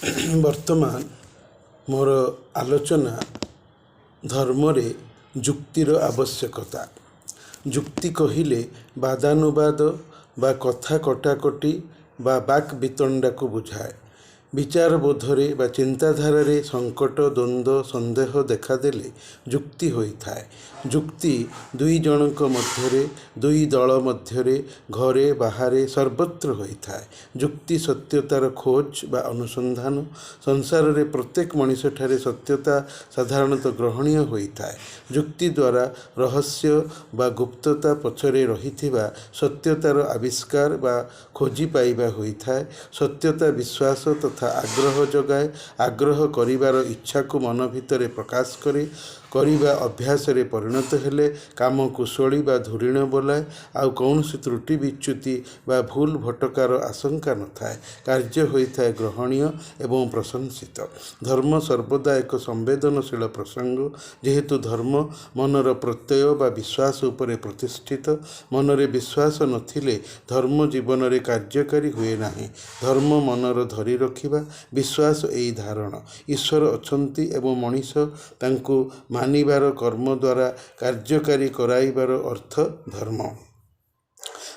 ବର୍ତ୍ତମାନ ମୋର ଆଲୋଚନା ଧର୍ମରେ ଯୁକ୍ତିର ଆବଶ୍ୟକତା। ଯୁକ୍ତି କହିଲେ ବାଦାନୁବାଦ ବା କଥା କଟାକଟି ବା ବାକ୍ ବିତଣ୍ଡାକୁ ବୁଝାଏ। ବିଚାରବୋଧରେ ବା ଚିନ୍ତାଧାରାରେ ସଙ୍କଟ, ଦ୍ୱନ୍ଦ୍ୱ, ସନ୍ଦେହ ଦେଖାଦେଲେ ଯୁକ୍ତି ହୋଇଥାଏ। ଯୁକ୍ତି ଦୁଇ ଜଣଙ୍କ ମଧ୍ୟରେ, ଦୁଇ ଦଳ ମଧ୍ୟରେ, ଘରେ ବାହାରେ ସର୍ବତ୍ର ହୋଇଥାଏ। ଯୁକ୍ତି ସତ୍ୟତାର ଖୋଜ ବା ଅନୁସନ୍ଧାନ। ସଂସାରରେ ପ୍ରତ୍ୟେକ ମଣିଷଠାରେ ସତ୍ୟତା ସାଧାରଣତଃ ଗ୍ରହଣୀୟ ହୋଇଥାଏ। ଯୁକ୍ତି ଦ୍ୱାରା ରହସ୍ୟ ବା ଗୁପ୍ତତା ପଛରେ ରହିଥିବା ସତ୍ୟତାର ଆବିଷ୍କାର ବା ଖୋଜି ପାଇବା ହୋଇଥାଏ। ସତ୍ୟତା ବିଶ୍ୱାସ ତଥା ଆଗ୍ରହ ଜଗାଏ। ଆଗ୍ରହ କରିବାର ଇଚ୍ଛାକୁ ମନ ଭିତରେ ପ୍ରକାଶ କରେ। କରିବା ଅଭ୍ୟାସରେ ପରିଣତ ହେଲେ କାମ କୁଶଳୀ ବା ଧୁରୀଣ ବୋଲାଏ। ଆଉ କୌଣସି ତ୍ରୁଟି ବିଚ୍ୟୁତି ବା ଭୁଲ ଭଟକାର ଆଶଙ୍କା ନଥାଏ। କାର୍ଯ୍ୟ ହୋଇଥାଏ ଗ୍ରହଣୀୟ ଏବଂ ପ୍ରଶଂସିତ। ଧର୍ମ ସର୍ବଦା ଏକ ସମ୍ବେଦନଶୀଳ ପ୍ରସଙ୍ଗ। ଯେହେତୁ ଧର୍ମ ମନର ପ୍ରତ୍ୟୟ ବା ବିଶ୍ୱାସ ଉପରେ ପ୍ରତିଷ୍ଠିତ, ମନରେ ବିଶ୍ୱାସ ନଥିଲେ ଧର୍ମ ଜୀବନରେ କାର୍ଯ୍ୟକାରୀ ହୁଏ ନାହିଁ। ଧର୍ମ ମନର ଧରି ରଖିବା ବିଶ୍ୱାସ, ଏଇ ଧାରଣ। ଈଶ୍ୱର ଅଛନ୍ତି ଏବଂ ମଣିଷ ତାଙ୍କୁ ମାନିବାର କର୍ମ ଦ୍ୱାରା କାର୍ଯ୍ୟକାରୀ କରାଇବାର ଅର୍ଥ ଧର୍ମ।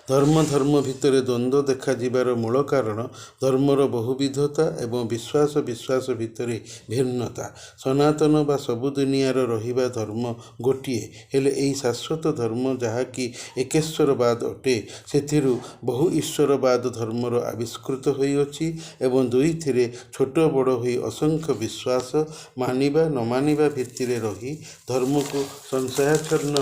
ଧର୍ମ ଧର୍ମ ଭିତରେ ଦ୍ୱନ୍ଦ୍ୱ ଦେଖାଯିବାର ମୂଳ କାରଣ ଧର୍ମର ବହୁବିଧତା ଏବଂ ବିଶ୍ୱାସ ବିଶ୍ୱାସ ଭିତରେ ଭିନ୍ନତା। ସନାତନ ବା ସବୁଦିନିଆର ରହିବା ଧର୍ମ ଗୋଟିଏ। ହେଲେ ଏହି ଶାଶ୍ୱତ ଧର୍ମ, ଯାହାକି ଏକେଶ୍ୱରବାଦ ଅଟେ, ସେଥିରୁ ବହୁ ଈଶ୍ୱରବାଦ ଧର୍ମର ଆବିଷ୍କୃତ ହୋଇଅଛି ଏବଂ ଦୁଇଥିରେ ଛୋଟ ବଡ଼ ହୋଇ ଅସଂଖ୍ୟ ବିଶ୍ୱାସ ମାନିବା ନ ମାନିବା ଭିତ୍ତିରେ ରହି ଧର୍ମକୁ ସଂଶୟାଚ୍ଛନ୍ନ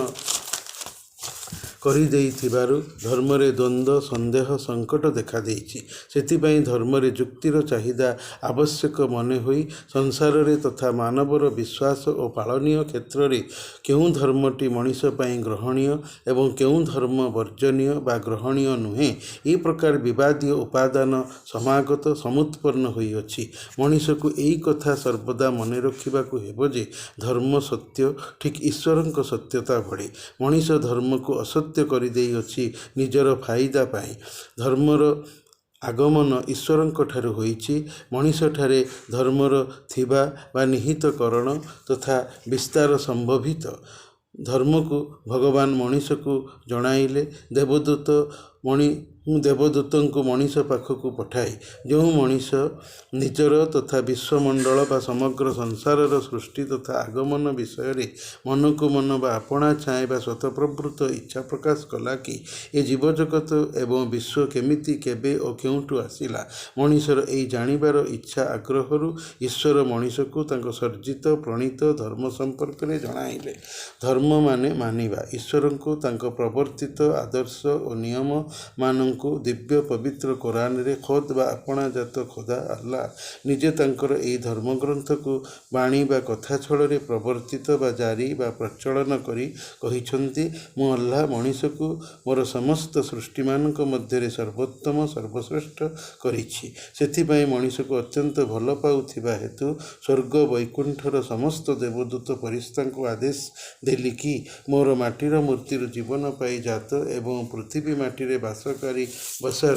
କରିଦେଇଥିବାରୁ ଧର୍ମରେ ଦ୍ୱନ୍ଦ୍ୱ, ସନ୍ଦେହ, ସଙ୍କଟ ଦେଖାଦେଇଛି। ସେଥିପାଇଁ ଧର୍ମରେ ଯୁକ୍ତିର ଚାହିଦା ଆବଶ୍ୟକ ମନେ ହୋଇ ସଂସାରରେ ତଥା ମାନବର ବିଶ୍ୱାସ ଓ ପାଳନୀୟ କ୍ଷେତ୍ରରେ କେଉଁ ଧର୍ମଟି ମଣିଷ ପାଇଁ ଗ୍ରହଣୀୟ ଏବଂ କେଉଁ ଧର୍ମ ବର୍ଜନୀୟ ବା ଗ୍ରହଣୀୟ ନୁହେଁ, ଏ ପ୍ରକାର ବିବାଦୀୟ ଉପାଦାନ ସମାଗତ ସମୁତ୍ପନ୍ନ ହୋଇଅଛି। ମଣିଷକୁ ଏଇ କଥା ସର୍ବଦା ମନେ ରଖିବାକୁ ହେବ ଯେ ଧର୍ମ ସତ୍ୟ, ଠିକ୍ ଈଶ୍ୱରଙ୍କ ସତ୍ୟତା ଭଳି। ମଣିଷ ଧର୍ମକୁ ଅସତ୍ୟ କରିଦେଇଅଛି ନିଜର ଫାଇଦା ପାଇଁ। ଧର୍ମର ଆଗମନ ଈଶ୍ୱରଙ୍କ ଠାରୁ ହୋଇଛି। ମଣିଷଠାରେ ଧର୍ମର ଥିବା ବା ନିହିତକରଣ ତଥା ବିସ୍ତାର ସମ୍ଭବିତ। ଧର୍ମକୁ ଭଗବାନ ମଣିଷକୁ ଜଣାଇଲେ ଦେବଦୂତ ମଣି ଦେବଦୂତଙ୍କୁ ମଣିଷ ପାଖକୁ ପଠାଇ। ଯେଉଁ ମଣିଷ ନିଜର ତଥା ବିଶ୍ୱମଣ୍ଡଳ ବା ସମଗ୍ର ସଂସାରର ସୃଷ୍ଟି ତଥା ଆଗମନ ବିଷୟରେ ମନକୁ ମନ ବା ଆପଣା ଛାଏଁ ବା ସ୍ୱତଃପ୍ରବୃତ୍ତ ଇଚ୍ଛା ପ୍ରକାଶ କଲା କି ଏ ଜୀବଜଗତ ଏବଂ ବିଶ୍ୱ କେମିତି, କେବେ ଓ କେଉଁଠୁ ଆସିଲା, ମଣିଷର ଏଇ ଜାଣିବାର ଇଚ୍ଛା ଆଗ୍ରହରୁ ଈଶ୍ୱର ମଣିଷକୁ ତାଙ୍କ ସର୍ଜିତ ପ୍ରଣୀତ ଧର୍ମ ସମ୍ପର୍କରେ ଜଣାଇଲେ। ଧର୍ମ ମାନେ ମାନିବା। ଈଶ୍ୱରଙ୍କୁ, ତାଙ୍କ ପ୍ରବର୍ତ୍ତିତ ଆଦର୍ଶ ଓ ନିୟମ ମାନଙ୍କୁ ଦିବ୍ୟ ପବିତ୍ର କୋରାନରେ ଖୋଦ୍ ବା ଆପଣା ଜାତ ଖୋଦା ଆଲ୍ଲାହ ନିଜେ ତାଙ୍କର ଏହି ଧର୍ମଗ୍ରନ୍ଥକୁ ବାଣୀ ବା କଥା ଛଳରେ ପ୍ରବର୍ତ୍ତିତ ବା ଜାରି ବା ପ୍ରଚଳନ କରି କହିଛନ୍ତି, ମୁଁ ଆଲ୍ଲାହ ମଣିଷକୁ ମୋର ସମସ୍ତ ସୃଷ୍ଟିମାନଙ୍କ ମଧ୍ୟରେ ସର୍ବୋତ୍ତମ ସର୍ବଶ୍ରେଷ୍ଠ କରିଛି। ସେଥିପାଇଁ ମଣିଷକୁ ଅତ୍ୟନ୍ତ ଭଲ ପାଉଥିବା ହେତୁ ସ୍ୱର୍ଗ ବୈକୁଣ୍ଠର ସମସ୍ତ ଦେବଦୂତ ଫରିସ୍ତାଙ୍କୁ ଆଦେଶ ଦେଲି କି ମୋର ମାଟିର ମୂର୍ତ୍ତିରୁ ଜୀବନ ପାଇ ଜାତ ଏବଂ ପୃଥିବୀ ମାଟିରେ ବାସକାରୀ ବସର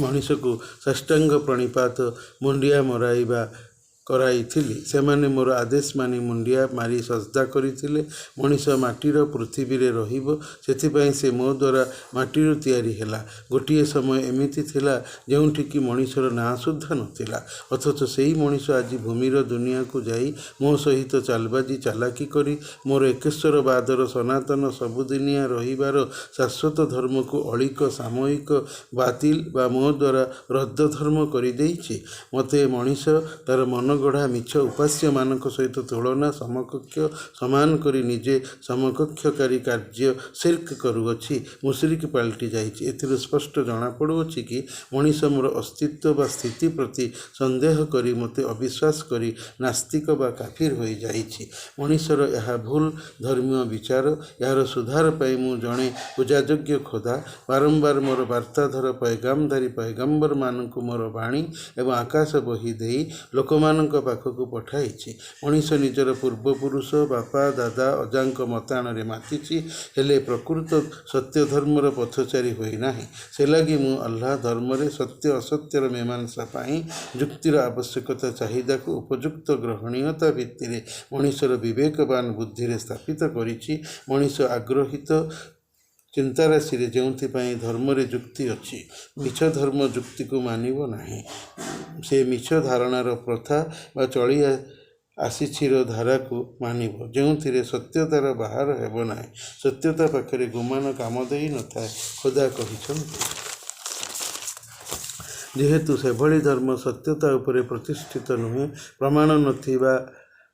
ମଣିଷକୁ ସାଷ୍ଟାଙ୍ଗ ପ୍ରଣିପାତ, ମୁଣ୍ଡିଆ ମରାଇବା କରାଇଥିଲି। ସେମାନେ ମୋର ଆଦେଶ ମାନି ମୁଣ୍ଡିଆ ମାରି ସଜଦା କରିଥିଲେ। ମଣିଷ ମାଟିର ପୃଥିବୀରେ ରହିବ, ସେଥିପାଇଁ ସେ ମୋ ଦ୍ୱାରା ମାଟିରୁ ତିଆରି ହେଲା। ଗୋଟିଏ ସମୟ ଏମିତି ଥିଲା ଯେଉଁଠିକି ମଣିଷର ନାଁ ସୁଦ୍ଧା ନଥିଲା। ଅଥଚ ସେଇ ମଣିଷ ଆଜି ଭୂମିର ଦୁନିଆକୁ ଯାଇ ମୋ ସହିତ ଚାଲବାଜି ଚାଲାକି କରି ମୋର ଏକେଶ୍ୱରବାଦର ସନାତନ ସବୁଦିନିଆ ରହିବାର ଶାଶ୍ୱତ ଧର୍ମକୁ ଅଳିକ, ସାମୟିକ, ବାତିଲ ବା ମୋ ଦ୍ୱାରା ରଦ୍ଦ ଧର୍ମ କରିଦେଇଛି। ମୋତେ ମଣିଷ ତା'ର ମନଗଢ଼ା ମିଛ ଉପାସ୍ୟମାନଙ୍କ ସହିତ ତୁଳନା, ସମକକ୍ଷ, ସମାନ କରି ନିଜେ ସମକକ୍ଷକାରୀ କାର୍ଯ୍ୟ ଶିର୍କ କରୁଅଛି, ମୁଶରିକ ପାଲଟି ଯାଇଛି। ଏଥିରୁ ସ୍ପଷ୍ଟ ଜଣାପଡ଼ୁଅଛି କି ମଣିଷ ମୋର ଅସ୍ତିତ୍ୱ ବା ସ୍ଥିତି ପ୍ରତି ସନ୍ଦେହ କରି ମୋତେ ଅବିଶ୍ୱାସ କରି ନାସ୍ତିକ ବା କାଫିର ହୋଇଯାଇଛି। ମଣିଷର ଏହା ଭୁଲ ଧର୍ମୀୟ ବିଚାର। ଏହାର ସୁଧାର ପାଇଁ ମୁଁ ଜଣେ ପୂଜାଯୋଗ୍ୟ ଖୋଦା ବାରମ୍ବାର ମୋର ବାର୍ତ୍ତାଧର ପୈଗାମଧାରୀ ପୈଗମ୍ବରମାନଙ୍କୁ ମୋର ବାଣୀ ଏବଂ ଆକାଶ ବହି ଦେଇ ଲୋକମାନଙ୍କ ସେମାନଙ୍କ ପାଖକୁ ପଠାଇଛି। ମଣିଷ ନିଜର ପୂର୍ବପୁରୁଷ, ବାପା, ଦାଦା, ଅଜାଙ୍କ ମତାଣରେ ମାତିଛି, ହେଲେ ପ୍ରକୃତ ସତ୍ୟଧର୍ମର ପଥଚାରୀ ହୋଇନାହିଁ। ସେଲାଗି ମୁଁ ଅଲ୍ଲାହ ଧର୍ମରେ ସତ୍ୟ ଅସତ୍ୟର ମୀମାଂସା ପାଇଁ ଯୁକ୍ତିର ଆବଶ୍ୟକତା ଚାହିଦାକୁ ଉପଯୁକ୍ତ ଗ୍ରହଣୀୟତା ଭିତ୍ତିରେ ମଣିଷର ବିବେକବାନ ବୁଦ୍ଧିରେ ସ୍ଥାପିତ କରିଛି। ମଣିଷ ଆଗ୍ରହିତ ଚିନ୍ତାରାଶିରେ ଯେଉଁଥିପାଇଁ ଧର୍ମରେ ଯୁକ୍ତି ଅଛି। ମିଛ ଧର୍ମ ଯୁକ୍ତିକୁ ମାନିବ ନାହିଁ। ସେ ମିଛ ଧାରଣାର ପ୍ରଥା ବା ଚଳି ଆସିଛିର ଧାରାକୁ ମାନିବ, ଯେଉଁଥିରେ ସତ୍ୟତାର ବାହାର ହେବ ନାହିଁ। ସତ୍ୟତା ପାଖରେ ଗୁମାନ କାମ ଦେଇ ନଥାଏ। ଖୋଦା କହିଛନ୍ତି, ଯେହେତୁ ସେଭଳି ଧର୍ମ ସତ୍ୟତା ଉପରେ ପ୍ରତିଷ୍ଠିତ ନୁହେଁ, ପ୍ରମାଣ ନଥିବା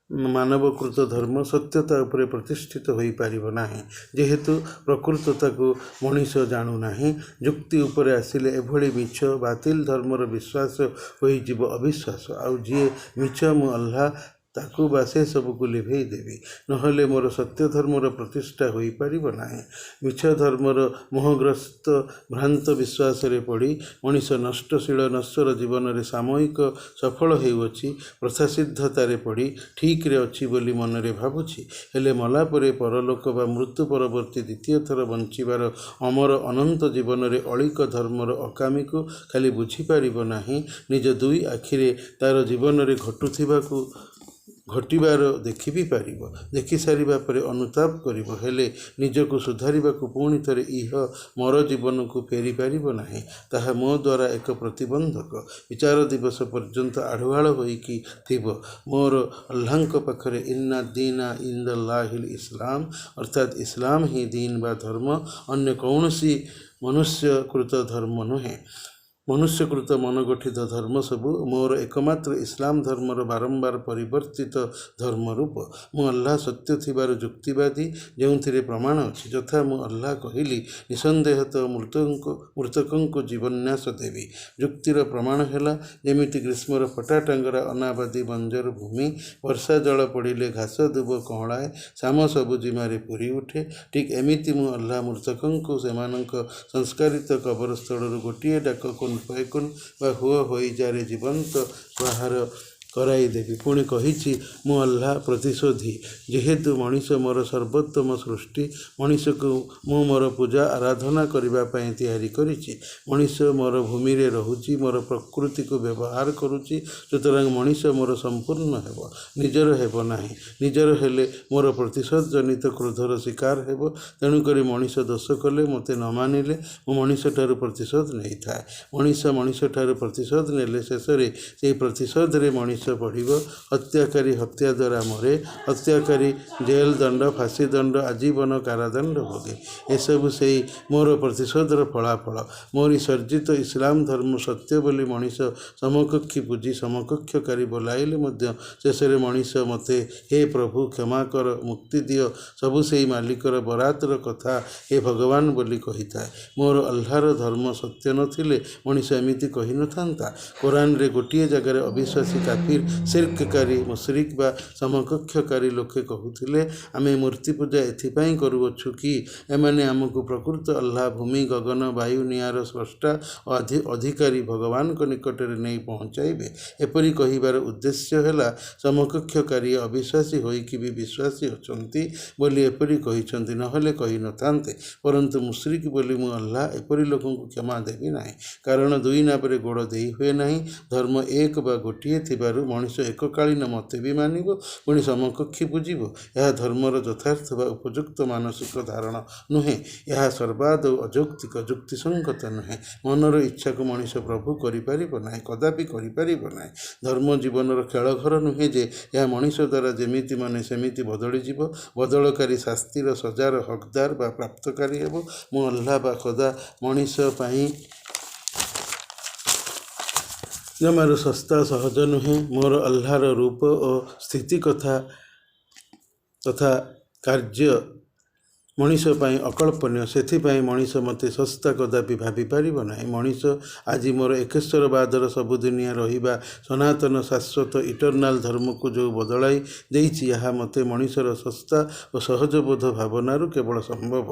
ମାନବକୃତ ଧର୍ମ ସତ୍ୟତା ଉପରେ ପ୍ରତିଷ୍ଠିତ ହୋଇପାରିବ ନାହିଁ। ଯେହେତୁ ପ୍ରକୃତତାକୁ ମଣିଷ ଜାଣୁନାହିଁ, ଯୁକ୍ତି ଉପରେ ଆସିଲେ ଏଭଳି ମିଛ ବାତିଲ ଧର୍ମର ବିଶ୍ୱାସ ହୋଇଯିବ ଅବିଶ୍ୱାସ। ଆଉ ଯିଏ ମିଛ, ମୁଁ ଅଲ୍ଲାହ ତାକୁ ବା ସେସବୁକୁ ଲିଭେଇ ଦେବି। ନହେଲେ ମୋର ସତ୍ୟ ଧର୍ମର ପ୍ରତିଷ୍ଠା ହୋଇପାରିବ ନାହିଁ। ମିଛ ଧର୍ମର ମୋହଗ୍ରସ୍ତ ଭ୍ରାନ୍ତ ବିଶ୍ୱାସରେ ପଡ଼ି ମଣିଷ ନଷ୍ଟଶୀଳ ନଶ୍ୱର ଜୀବନରେ ସାମୟିକ ସଫଳ ହେଉଅଛି। ପ୍ରଥାସିଦ୍ଧତାରେ ପଡ଼ି ଠିକରେ ଅଛି ବୋଲି ମନରେ ଭାବୁଛି। ହେଲେ ମଲା ପରେ ପରଲୋକ ବା ମୃତ୍ୟୁ ପରବର୍ତ୍ତୀ ଦ୍ୱିତୀୟ ଥର ବଞ୍ଚିବାର ଅମର ଅନନ୍ତ ଜୀବନରେ ଅଳିକ ଧର୍ମର ଅକାମୀକୁ ଖାଲି ବୁଝିପାରିବ ନାହିଁ, ନିଜ ଦୁଇ ଆଖିରେ ତାର ଜୀବନରେ ଘଟୁଥିବାକୁ ଘଟିବାର ଦେଖି ବି ପାରିବ। ଦେଖିସାରିବା ପରେ ଅନୁତାପ କରିବ, ହେଲେ ନିଜକୁ ସୁଧାରିବାକୁ ପୁଣି ଥରେ ଇହ ମର ଜୀବନକୁ ଫେରି ପାରିବ ନାହିଁ। ତାହା ମୋ ଦ୍ୱାରା ଏକ ପ୍ରତିବନ୍ଧକ ବିଚାର ଦିବସ ପର୍ଯ୍ୟନ୍ତ ଆଢ଼ୁଆଳ ହୋଇକି ଥିବ ମୋର ଅଲ୍ଲାହଙ୍କ ପାଖରେ। ଇନ୍ନା ଦୀନା ଇନ୍ଦଲ୍ଲାହିଲ ଇସଲାମ, ଅର୍ଥାତ୍ ଇସଲାମ ହିଁ ଦୀନ ବା ଧର୍ମ, ଅନ୍ୟ କୌଣସି ମନୁଷ୍ୟକୃତ ଧର୍ମ ନୁହେଁ। ମନୁଷ୍ୟକୃତ ମନଗଠିତ ଧର୍ମ ସବୁ ମୋର ଏକମାତ୍ର ଇସଲାମ ଧର୍ମର ବାରମ୍ବାର ପରିବର୍ତ୍ତିତ ଧର୍ମ ରୂପ। ମୁଁ ଅଲ୍ଲାହ ସତ୍ୟ ଥିବାରୁ ଯୁକ୍ତିବାଦୀ, ଯେଉଁଥିରେ ପ୍ରମାଣ ଅଛି। ଯଥା ମୁଁ ଅଲ୍ଲାହ କହିଲି, ନିଃସନ୍ଦେହତଃ ମୃତକଙ୍କୁ ଜୀବନ୍ୟାସ ଦେବି। ଯୁକ୍ତିର ପ୍ରମାଣ ହେଲା, ଯେମିତି ଗ୍ରୀଷ୍ମର ଫଟା ଟାଙ୍ଗରା ଅନାବାଦୀ ବଞ୍ଜର ଭୂମି, ବର୍ଷା ଜଳ ପଡ଼ିଲେ ଘାସ ଦୁବ କଅଁଳାଏ, ଶ୍ୟାମ ସବୁଜିମାରେ ପୂରି ଉଠେ, ଠିକ୍ ଏମିତି ମୁଁ ଅଲ୍ଲାହ ମୃତକଙ୍କୁ ସେମାନଙ୍କ ସଂସ୍କାରିତ କବରସ୍ଥଳରୁ ଗୋଟିଏ ଡାକ କୁନ୍ ଫୟକୁନ୍ ବା ହୁଅ ହୋଇଯାରେ ଜୀବନ୍ତ ବାହାର କରାଇଦେବି। ପୁଣି କହିଛି, ମୁଁ ଅଲ୍ଲାହ ପ୍ରତିଶୋଧୀ। ଯେହେତୁ ମଣିଷ ମୋର ସର୍ବୋତ୍ତମ ସୃଷ୍ଟି, ମଣିଷକୁ ମୁଁ ମୋର ପୂଜା ଆରାଧନା କରିବା ପାଇଁ ତିଆରି କରିଛି। ମଣିଷ ମୋର ଭୂମିରେ ରହୁଛି, ମୋର ପ୍ରକୃତିକୁ ବ୍ୟବହାର କରୁଛି। ସୁତରାଂ ମଣିଷ ମୋର ସମ୍ପୂର୍ଣ୍ଣ ହେବ, ନିଜର ହେବ ନାହିଁ। ନିଜର ହେଲେ ମୋର ପ୍ରତିଶୋଧ ଜନିତ କ୍ରୋଧର ଶିକାର ହେବ। ତେଣୁକରି ମଣିଷ ଦୋଷ କଲେ, ମୋତେ ନ ମାନିଲେ ମୁଁ ମଣିଷଠାରୁ ପ୍ରତିଶୋଧ ନେଇଥାଏ। ମଣିଷ ମଣିଷଠାରୁ ପ୍ରତିଶୋଧ ନେଲେ ଶେଷରେ ସେହି ପ୍ରତିଶୋଧରେ ମଣିଷ ପଡ଼ିବ। ହତ୍ୟାକାରୀ ହତ୍ୟା ଦ୍ୱାରା ମରେ। ହତ୍ୟାକାରୀ ଜେଲ ଦଣ୍ଡ, ଫାଶୀ ଦଣ୍ଡ, ଆଜୀବନ କାରାଦଣ୍ଡ ଭୋଗେ। ଏସବୁ ସେଇ ମୋର ପ୍ରତିଶୋଧର ଫଳାଫଳ। ମୋରି ସର୍ଜିତ ଇସଲାମ ଧର୍ମ ସତ୍ୟ ବୋଲି ମଣିଷ ସମକକ୍ଷୀ ପୂଜି ସମକକ୍ଷକାରୀ ବୋଲାଇଲେ ମଧ୍ୟ ଶେଷରେ ମଣିଷ ମୋତେ ହେ ପ୍ରଭୁ କ୍ଷମା କର, ମୁକ୍ତି ଦିଅ, ସବୁ ସେଇ ମାଲିକର ବରାତର କଥା, ହେ ଭଗବାନ ବୋଲି କହିଥାଏ। ମୋର ଅଲ୍ଲାହର ଧର୍ମ ସତ୍ୟ ନଥିଲେ ମଣିଷ ଏମିତି କହିନଥାନ୍ତା। କୋରାନରେ ଗୋଟିଏ ଜାଗାରେ ଅବିଶ୍ୱାସୀ କାଫିର, ଶିର୍କକାରୀ, ମୁଶରିକ ବା ସମକକ୍ଷକାରୀ ଲୋକେ କହୁଥିଲେ, ଆମେ ମୂର୍ତ୍ତି ପୂଜା ଏଥିପାଇଁ କରୁଅଛୁ କି ଏମାନେ ଆମକୁ ପ୍ରକୃତ ଅଲ୍ଲାହ, ଭୂମି, ଗଗନ, ବାୟୁ, ନିଆଁର ସ୍ରଷ୍ଟା ଓ ଅଧିକାରୀ ଭଗବାନଙ୍କ ନିକଟରେ ନେଇ ପହଞ୍ଚାଇବେ। ଏପରି କହିବାର ଉଦ୍ଦେଶ୍ୟ ହେଲା, ସମକକ୍ଷକାରୀ ଅବିଶ୍ୱାସୀ ହୋଇକି ବି ବିଶ୍ୱାସୀ ଅଛନ୍ତି ବୋଲି ଏପରି କହିଛନ୍ତି, ନହେଲେ କହିନଥାନ୍ତେ। ପରନ୍ତୁ ମୁଶରିକ ବୋଲି ମୁଁ ଅଲ୍ଲାହ ଏପରି ଲୋକଙ୍କୁ କ୍ଷମା ଦେବି ନାହିଁ। କାରଣ ଦୁଇ ନାବରେ ଗୋଡ଼ ଦେଇ ହୁଏ ନାହିଁ। ଧର୍ମ ଏକ ବା ଗୋଟିଏ ଥିବାରୁ ମଣିଷ ଏକକାଳୀନ ମୋତେ ବି ମାନିବ, ପୁଣି ସମକକ୍ଷୀ ପୂଜିବ, ଏହା ଧର୍ମର ଯଥାର୍ଥ ବା ଉପଯୁକ୍ତ ମାନସିକ ଧାରଣ ନୁହେଁ। ଏହା ସର୍ବାଦୌ ଅଯୌକ୍ତିକ, ଯୁକ୍ତିସଙ୍ଗତ ନୁହେଁ। ମନର ଇଚ୍ଛାକୁ ମଣିଷ ପ୍ରଭୁ କରିପାରିବ ନାହିଁ, କଦାପି କରିପାରିବ ନାହିଁ। ଧର୍ମ ଜୀବନର ଖେଳଘର ନୁହେଁ ଯେ ଏହା ମଣିଷ ଦ୍ୱାରା ଯେମିତି ମନେ ସେମିତି ବଦଳିଯିବ। ବଦଳକାରୀ ଶାସ୍ତିର ସଜାର ହକଦାର ବା ପ୍ରାପ୍ତକାରୀ ହେବ। ମୁଁ ଅଲ୍ଲାହ ବା ଖୋଦା ମଣିଷ ପାଇଁ ଜମାରୁ ଶସ୍ତା ସହଜ ନୁହେଁ। ମୋର ଅଲ୍ଲାହର ରୂପ ଓ ସ୍ଥିତି କଥା ତଥା କାର୍ଯ୍ୟ ମଣିଷ ପାଇଁ ଅକଳ୍ପନୀୟ। ସେଥିପାଇଁ ମଣିଷ ମୋତେ ଶସ୍ତା କଦାପି ଭାବିପାରିବ ନାହିଁ। ମଣିଷ ଆଜି ମୋର ଏକେଶ୍ୱରବାଦର ସବୁଦିନିଆ ରହିବା ସନାତନ ଶାଶ୍ୱତ ଇଟରନାଲ ଧର୍ମକୁ ଯୋଉ ବଦଳାଇ ଦେଇଛି, ଏହା ମୋତେ ମଣିଷର ଶସ୍ତା ଓ ସହଜବୋଧ ଭାବନାରୁ କେବଳ ସମ୍ଭବ।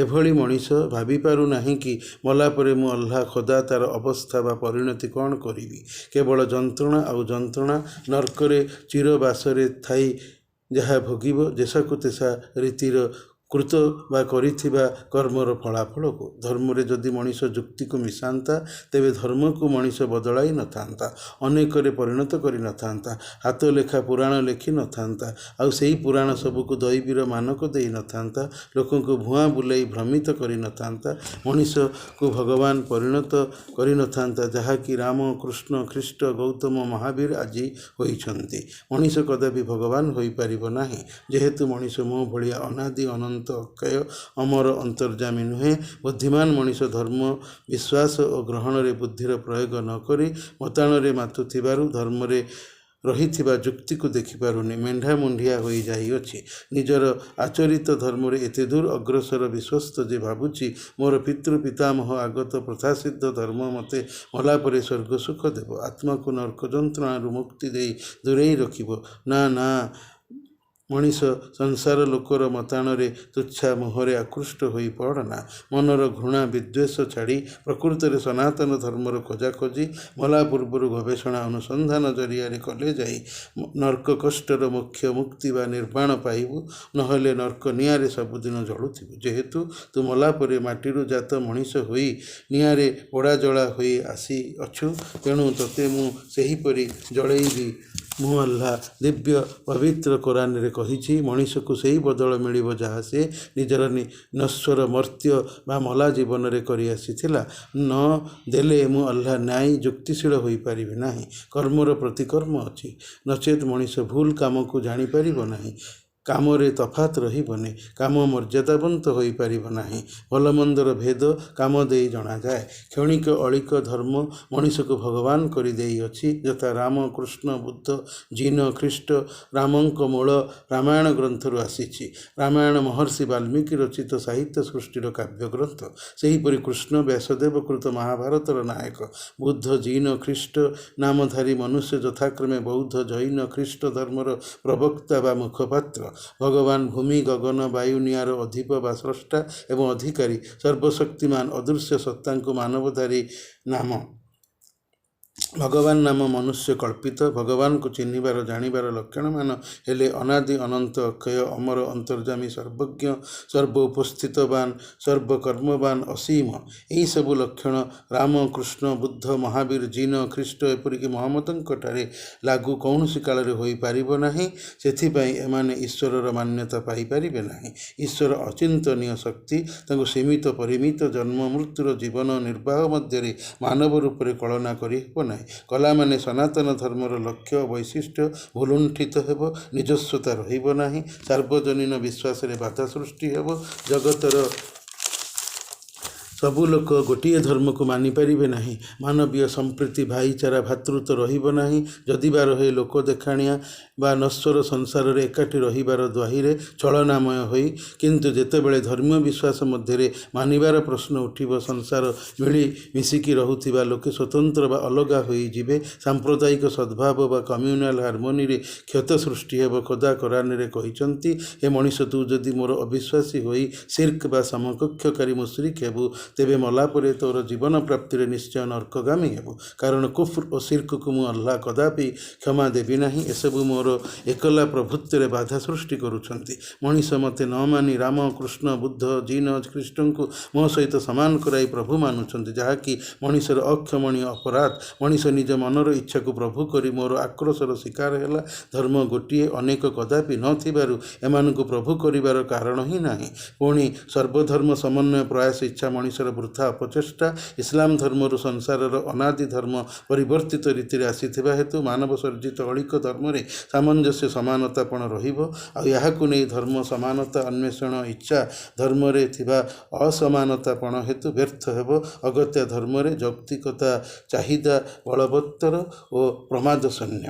ଏଭଳି ମଣିଷ ଭାବିପାରୁ ନାହିଁ କି ମଲାପରେ ମୁଁ ଅଲ୍ଲା ଖୋଦା ତାର ଅବସ୍ଥା ବା ପରିଣତି କ'ଣ କରିବି। କେବଳ ଯନ୍ତ୍ରଣା ଆଉ ଯନ୍ତ୍ରଣା, ନର୍କରେ ଚିରବାସରେ ଥାଇ ଯାହା ଭୋଗିବ ଯେସାକୁ ତେସା ରୀତିର କୃତ ବା କରିଥିବା କର୍ମର ଫଳାଫଳକୁ। ଧର୍ମରେ ଯଦି ମଣିଷ ଯୁକ୍ତିକୁ ମିଶାନ୍ତା, ତେବେ ଧର୍ମକୁ ମଣିଷ ବଦଳାଇ ନଥାନ୍ତା, ଅନେକରେ ପରିଣତ କରିନଥାନ୍ତା, ହାତଲେଖା ପୁରାଣ ଲେଖି ନଥାନ୍ତା, ଆଉ ସେଇ ପୁରାଣ ସବୁକୁ ଦୈବୀର ମାନକ ଦେଇ ନଥାନ୍ତା, ଲୋକଙ୍କୁ ଭୁଆଁ ବୁଲେଇ ଭ୍ରମିତ କରିନଥାନ୍ତା, ମଣିଷକୁ ଭଗବାନ ପରିଣତ କରିନଥାନ୍ତା, ଯାହାକି ରାମ, କୃଷ୍ଣ, ଖ୍ରୀଷ୍ଟ, ଗୌତମ, ମହାବୀର ଆଜି ହୋଇଛନ୍ତି। ମଣିଷ କଦାପି ଭଗବାନ ହୋଇପାରିବ ନାହିଁ। ଯେହେତୁ ମଣିଷ ମୋ ଭଳିଆ ଅନାଦି ଅନନ୍ତ ଅକ୍ଷୟ ଅମର ଅନ୍ତର୍ଯାମୀ ନୁହେଁ, ବୁଦ୍ଧିମାନ ମଣିଷ ଧର୍ମ ବିଶ୍ୱାସ ଓ ଗ୍ରହଣରେ ବୁଦ୍ଧିର ପ୍ରୟୋଗ ନ କରି ମତାଣରେ ମାତୁଥିବାରୁ ଧର୍ମରେ ରହିଥିବା ଯୁକ୍ତିକୁ ଦେଖିପାରୁନି, ମେଣ୍ଢା ମୁଣ୍ଡିଆ ହୋଇ ଯାଇଅଛି। ନିଜର ଆଚରିତ ଧର୍ମରେ ଏତେଦୂର ଅଗ୍ରସର ବିଶ୍ୱସ୍ତ ଯେ ଭାବୁଛି ମୋର ପିତୃ ପିତାମହ ଆଗତ ପ୍ରଥାସିଦ୍ଧ ଧର୍ମ ମୋତେ ମଲାପରେ ସ୍ୱର୍ଗ ସୁଖ ଦେବ, ଆତ୍ମାକୁ ନର୍କ ଯନ୍ତ୍ରଣାରୁ ମୁକ୍ତି ଦେଇ ଦୂରେଇ ରଖିବ। ନା ନା, ମଣିଷ ସଂସାର ଲୋକର ମତାଣରେ ତୁଚ୍ଛା ମୋହରେ ଆକୃଷ୍ଟ ହୋଇ ପଡ଼ନା। ମନର ଘୃଣା ବିଦ୍ୱେଷ ଛାଡ଼ି ପ୍ରକୃତରେ ସନାତନ ଧର୍ମର ଖୋଜାଖୋଜି ମଲା ପୂର୍ବରୁ ଗବେଷଣା ଅନୁସନ୍ଧାନ ଜରିଆରେ କଲେ ଯାଇ ନର୍କ କଷ୍ଟର ମୋକ୍ଷ ମୁକ୍ତି ବା ନିର୍ବାଣ ପାଇବୁ, ନହେଲେ ନର୍କ ନିଆଁରେ ସବୁଦିନ ଜଳୁଥିବୁ। ଯେହେତୁ ତୁ ମଲା ପରେ ମାଟିରୁ ଜାତ ମଣିଷ ହୋଇ ନିଆଁରେ ପୋଡ଼ାଜଳା ହୋଇ ଆସିଅଛୁ, ତେଣୁ ତୋତେ ମୁଁ ସେହିପରି ଜଳେଇବି। ମୁଁ ଆଲ୍ଲା ଦିବ୍ୟ ପବିତ୍ର କୋରାନରେ କହିଛି, ମଣିଷକୁ ସେଇ ବଦଳ ମିଳିବ ଯାହା ସେ ନିଜର ନଶ୍ୱର ମର୍ତ୍ତ୍ୟ ବା ମଲା ଜୀବନରେ କରିଆସିଥିଲା। ନ ଦେଲେ ମୁଁ ଆଲ୍ଲା ନ୍ୟାୟୀ ଯୁକ୍ତିଶୀଳ ହୋଇପାରିବି ନାହିଁ। କର୍ମର ପ୍ରତିକର୍ମ ଅଛି, ନଚେତ୍ ମଣିଷ ଭୁଲ କାମକୁ ଜାଣିପାରିବ ନାହିଁ, କାମରେ ତଫାତ୍ ରହିବନି, କାମ ମର୍ଯ୍ୟାଦାବନ୍ତ ହୋଇପାରିବ ନାହିଁ। ଭଲମନ୍ଦର ଭେଦ କାମ ଦେଇ ଜଣାଯାଏ। କ୍ଷଣିକ ଅଳିକ ଧର୍ମ ମଣିଷକୁ ଭଗବାନ କରିଦେଇଅଛି, ଯଥା ରାମ, କୃଷ୍ଣ, ବୁଦ୍ଧ, ଜୀନ, ଖ୍ରୀଷ୍ଟ। ରାମଙ୍କ ମୂଳ ରାମାୟଣ ଗ୍ରନ୍ଥରୁ ଆସିଛି। ରାମାୟଣ ମହର୍ଷି ବାଲ୍ମୀକି ରଚିତ ସାହିତ୍ୟ ସୃଷ୍ଟିର କାବ୍ୟଗ୍ରନ୍ଥ। ସେହିପରି କୃଷ୍ଣ ବ୍ୟାସଦେବ କୃତ ମହାଭାରତର ନାୟକ। ବୁଦ୍ଧ, ଜୀନ, ଖ୍ରୀଷ୍ଟ ନାମଧାରୀ ମନୁଷ୍ୟ ଯଥାକ୍ରମେ ବୌଦ୍ଧ, ଜୈନ, ଖ୍ରୀଷ୍ଟ ଧର୍ମର ପ୍ରବକ୍ତା ବା ମୁଖପାତ୍ର। ଭଗବାନ ଭୂମି, ଗଗନ, ବାୟୁ, ନିଆଁର ଅଧିପ ବା ସ୍ରଷ୍ଟା ଏବଂ ଅଧିକାରୀ ସର୍ବଶକ୍ତିମାନ ଅଦୃଶ୍ୟ ସତ୍ତାଙ୍କୁ ମାନବଧାରୀ ନାମ ଭଗବାନ ନାମ ମନୁଷ୍ୟ କଳ୍ପିତ। ଭଗବାନଙ୍କୁ ଚିହ୍ନିବାର ଜାଣିବାର ଲକ୍ଷଣମାନ ହେଲେ ଅନାଦି ଅନନ୍ତ ଅକ୍ଷୟ ଅମର ଅନ୍ତର୍ଯାମୀ ସର୍ବଜ୍ଞ ସର୍ବ ଉପସ୍ଥିତବାନ ସର୍ବକର୍ମବାନ ଅସୀମ। ଏହିସବୁ ଲକ୍ଷଣ ରାମ, କୃଷ୍ଣ, ବୁଦ୍ଧ, ମହାବୀର, ଜୀନ, ଖ୍ରୀଷ୍ଟ ଏପରିକି ମହମ୍ମଦଙ୍କଠାରେ ଲାଗୁ କୌଣସି କାଳରେ ହୋଇପାରିବ ନାହିଁ। ସେଥିପାଇଁ ଏମାନେ ଈଶ୍ୱରର ମାନ୍ୟତା ପାଇପାରିବେ ନାହିଁ। ଈଶ୍ୱର ଅଚିନ୍ତନୀୟ ଶକ୍ତି, ତାଙ୍କୁ ସୀମିତ ପରିମିତ ଜନ୍ମ ମୃତ୍ୟୁର ଜୀବନ ନିର୍ବାହ ମଧ୍ୟରେ ମାନବ ରୂପରେ କଳନା କରିହେବ ନାହିଁ। କଲାମାନେ ସନାତନ ଧର୍ମର ଲକ୍ଷ୍ୟ ଓ ବୈଶିଷ୍ଟ୍ୟ ଭୁଲୁଣ୍ଠିତ ହେବ, ନିଜସ୍ୱତା ରହିବ ନାହିଁ, ସାର୍ବଜନୀନ ବିଶ୍ୱାସରେ ବାଧା ସୃଷ୍ଟି ହେବ, ଜଗତର ସବୁ ଲୋକ ଗୋଟିଏ ଧର୍ମକୁ ମାନିପାରିବେ ନାହିଁ, ମାନବୀୟ ସମ୍ପ୍ରୀତି ଭାଇଚାରା ଭ୍ରାତୃତ୍ୱ ରହିବ ନାହିଁ। ଯଦି ବା ରହେ, ଲୋକ ଦେଖାଣିଆ ବା ନଶ୍ୱର ସଂସାରରେ ଏକାଠି ରହିବାର ଦ୍ୱାହିରେ ଛଳନାମୟ ହୋଇ। କିନ୍ତୁ ଯେତେବେଳେ ଧର୍ମୀୟ ବିଶ୍ୱାସ ମଧ୍ୟରେ ମାନିବାର ପ୍ରଶ୍ନ ଉଠିବ, ସଂସାର ମିଳି ମିଶିକି ରହୁଥିବା ଲୋକେ ସ୍ୱତନ୍ତ୍ର ବା ଅଲଗା ହୋଇଯିବେ, ସାମ୍ପ୍ରଦାୟିକ ସଦ୍ଭାବ ବା କମ୍ୟୁନାଲ ହାରମୋନିରେ କ୍ଷତ ସୃଷ୍ଟି ହେବ। ଖୋଦା କୋରାନରେ କହିଛନ୍ତି, ହେ ମଣିଷ, ତୁ ଯଦି ମୋର ଅବିଶ୍ୱାସୀ ହୋଇ ସିର୍କ ବା ସମକକ୍ଷକାରୀ ମୁଶରିକ ହେବୁ, ତେବେ ମଲା ପରେ ତୋର ଜୀବନ ପ୍ରାପ୍ତିରେ ନିଶ୍ଚୟ ନର୍କଗାମୀ ହେବୁ। କାରଣ କୁଫ୍ର ଓ ସିର୍କକୁ ମୁଁ ଅଲ୍ଲାହ କଦାପି କ୍ଷମା ଦେବି ନାହିଁ। ଏସବୁ ମୋର ଏକଲା ପ୍ରଭୁତ୍ୱରେ ବାଧା ସୃଷ୍ଟି କରୁଛନ୍ତି। ମଣିଷ ମୋତେ ନ ମାନି ରାମ, କୃଷ୍ଣ, ବୁଦ୍ଧ, ଜୀନ, ଖ୍ରୀଷ୍ଟଙ୍କୁ ମୋ ସହିତ ସମାନ କରାଇ ପ୍ରଭୁ ମାନୁଛନ୍ତି, ଯାହାକି ମଣିଷର ଅକ୍ଷମଣୀୟ ଅପରାଧ। ମଣିଷ ନିଜ ମନର ଇଚ୍ଛାକୁ ପ୍ରଭୁ କରି ମୋର ଆକ୍ରୋଶର ଶିକାର ହେଲା। ଧର୍ମ ଗୋଟିଏ, ଅନେକ କଦାପି ନଥିବାରୁ ଏମାନଙ୍କୁ ପ୍ରଭୁ କରିବାର କାରଣ ହିଁ ନାହିଁ। ପୁଣି ସର୍ବଧର୍ମ ସମନ୍ୱୟ ପ୍ରୟାସ ଇଚ୍ଛା ମଣିଷର ବୃଥା ଅପଚେଷ୍ଟା। ଇସଲାମ ଧର୍ମରୁ ସଂସାରର ଅନାଦି ଧର୍ମ ପରିବର୍ତ୍ତିତ ରୀତିରେ ଆସିଥିବା ହେତୁ ମାନବ ସର୍ଜିତ ଅଳିକ ଧର୍ମରେ ସାମଞ୍ଜସ୍ୟ ସମାନତାପଣ ରହିବ। ଆଉ ଏହାକୁ ନେଇ ଧର୍ମ ସମାନତା ଅନ୍ୱେଷଣ ଇଚ୍ଛା ଧର୍ମରେ ଥିବା ଅସମାନତାପଣ ହେତୁ ବ୍ୟର୍ଥ ହେବ। ଅଗତ୍ୟା ଧର୍ମରେ ଯୌକ୍ତିକତା ଚାହିଦା ବଳବତ୍ତର ଓ ପ୍ରମାଦସନ୍ୟ।